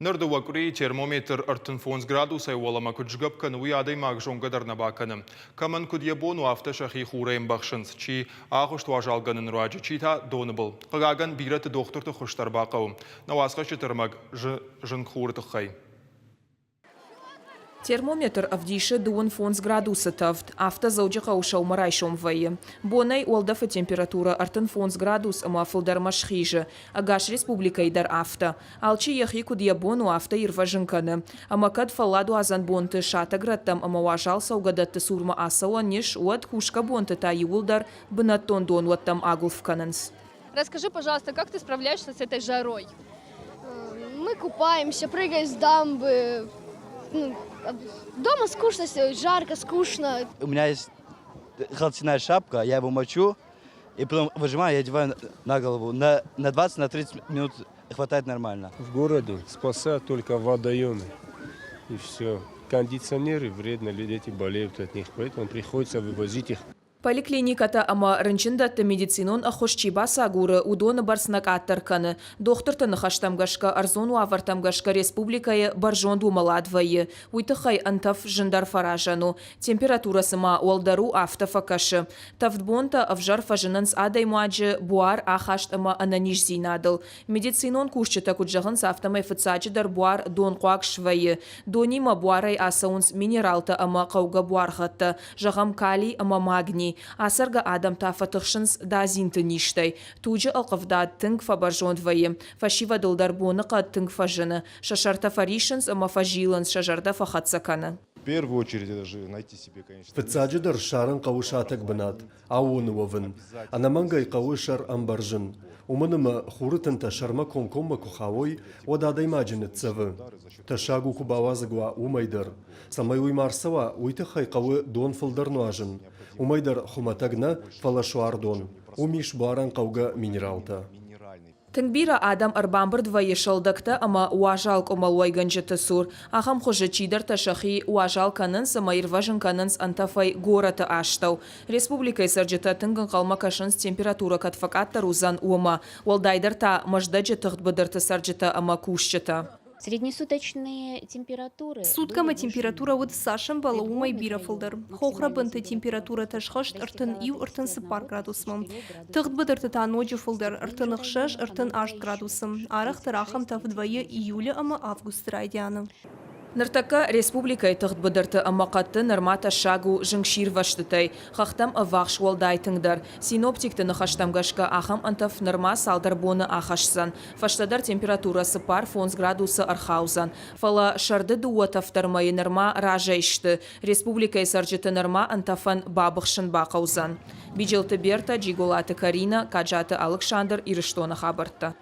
Ныр дыууӕ къуырийы термометр 35 градусӕй уӕлӕмӕ куыд сгӕпп кӕны, уый адӕймаг зонгӕ дӕр нӕ бакӕны. Кӕмӕн куыд йӕ бон у, афтӕ сӕхи хурӕй ӕмбӕхсынц, чи агъуыст уазалгӕнӕн руаджы, чи та доны был. Хъыгагӕн, бирӕты дохтырты ххуыс дӕр бахъӕуы. Нӕ уацхӕсджыты ӕрмӕг зынгхуры тыххӕй. Термометр ӕвдисы дыууын фондз градусы тӕвд, афтӕ Дзӕуджыхъӕуы сӕумӕрайсом вӕййы. Бонӕй уӕлдӕфы температурӕ 35 градус ӕмӕ фылдӕрмӕ схизы. Ӕгас республикӕйы дӕр афтӕ. Алчи йӕхи куыд йӕ бон у, афтӕ ирвӕзын кӕны. Ӕмӕ кӕд фӕлладуадзӕн бонты сатӕг рӕттӕм ӕмӕ уазал цӕугӕдӕтты цурмӕ ацӕуӕн ис, уӕд кусгӕ бонты та иууылдӕр бынӕттон донуӕттӕм агуылф кӕнынц. Расскажи, пожалуйста, как ты справляешься с этой жарой? Мы купаемся, прыгаем с дамбы. Ну, дома скучно, жарко, скучно. У меня есть холстяная шапка, я его мочу, и потом выжимаю и одеваю на голову. На 20, на 30 минут хватает нормально. В городе спасают только водоемы, и все. Кондиционеры вредно, дети болеют от них, поэтому приходится вывозить их. Поликлиникӕтӕ ӕмӕ рынчындӕтты медицинон ӕххуыс чи бацагуры, уыдоны бӕрц нӕ къаддӕр кӕны. Дохтырты ныхӕстӕм гӕсгӕ, ӕрдзон уавӕртӕм гӕсгӕ республикӕйы бӕрзонд уымӕлад вӕййы. Уый тыххӕй ӕнтӕф зындӕр фӕразӕн у. Температурӕ цыма уӕлдӕр у, афтӕ фӕкӕсы. Тӕвд бонтӕ ӕвзӕр фӕзынынц адӕймаджы буар, ахаст ӕмӕ ӕнӕниздзинадыл. Медицинон кусджытӕ куыд зӕгъынц, афтӕмӕй фыццаджыдӕр буар донхъуаг свӕййы. Донимӕ буарӕй ацӕуынц минералтӕ ӕмӕ хъӕугӕ буаргъӕдтӕ, зӕгъӕм, калий ӕмӕ магний. Ацӕргӕ адӕм та фӕтыхсынц дадзинты низтӕй. Туджы ӕлхъывдад тынг фӕбӕрзонд вӕййы. Фӕсивӕдыл дӕр боныхъӕд тынг фӕзыны. Сӕ сӕртӕ фӕриссынц ӕмӕ фӕзилынц, сӕ зӕрдӕ фӕхӕццӕ кӕны. В первую очередь это же найти себе, конечно. Фыццаджыдӕр ссарын хъӕуы сатӕг бынат, аууоны уӕвын. Ӕнӕмӕнгӕй хъӕуы сӕр ӕмбӕрзын. Уымӕн ӕмӕ хуры тынтӕ сӕрмӕ комкоммӕ куы хауой, уӕд адӕймаджы ныццӕвы. Тӕссаг у куы бауадзыг уа, уымӕй дӕр. Цӕмӕй уый ма рцӕуа, уый тыххӕй хъӕуы дон фылдӕр нуазын. Уымӕй дӕр хуымӕтӕг нӕ, фӕлӕ суардон. Уым ис буарӕн хъӕугӕ минералтӕ. Тынг бирӕ адӕм ӕрбамбырд вӕййы сӕлдӕгтӕ ӕмӕ уазал къуымӕл уӕйгӕнджыты цур. Ахӕм хуызы чидӕртӕ сӕхи уазал кӕнынц ӕмӕ ирвӕзын кӕнынц ӕнтӕфӕй горӕты астӕу. Республикӕйы цӕрджытӕ тынг ӕнхъӕлмӕ кӕсынц температурӕ кӕд фӕкъаддӕр уыдзӕн, уымӕ. Уӕлдайдӕр та Мӕздӕджы тыгъд быдырты цӕрджытӕ ӕмӕ кусджытӕ. Среднесуточные температуры Суткӕмӕ температурӕ уыд цас ӕмбӕлы, уымӕй бирӕ фылдӕр. Хохрӕбынты температурӕтӕ схызт 31-34 градусмӕ. Тыгъд быдырты та ноджы фылдӕр 36-38 градусы. Арӕхдӕр ахӕм тӕвд вӕййы июлы ӕмӕ августы райдианы. Ныртӕккӕ республикӕйы тыгъд быдырты ӕмӕ хъӕдты нырма тӕссаг у зынгсирвӕзтытӕй, хӕхтӕм ӕввахс уӕлдай тынгдӕр. Синоптикты ныхӕстӕм гӕсгӕ, ахӕм ӕнтӕф нырма цалдӕр боны ахӕсдзӕн. Фӕстӕдӕр температурӕ цыппар-фондз градусы ӕрхаудзӕн. Фӕлӕ сӕрды дыууӕ тӕвддӕр мӕйы нырма разӕй сты. Республикӕйы цӕрджыты нырма ӕнтӕфӕн бабыхсын бахъӕудзӕн. Биджелты Бертӕ, Джиголаты Каринӕ, Каджаты Алыксандр, Ирыстоны хабӕрттӕ.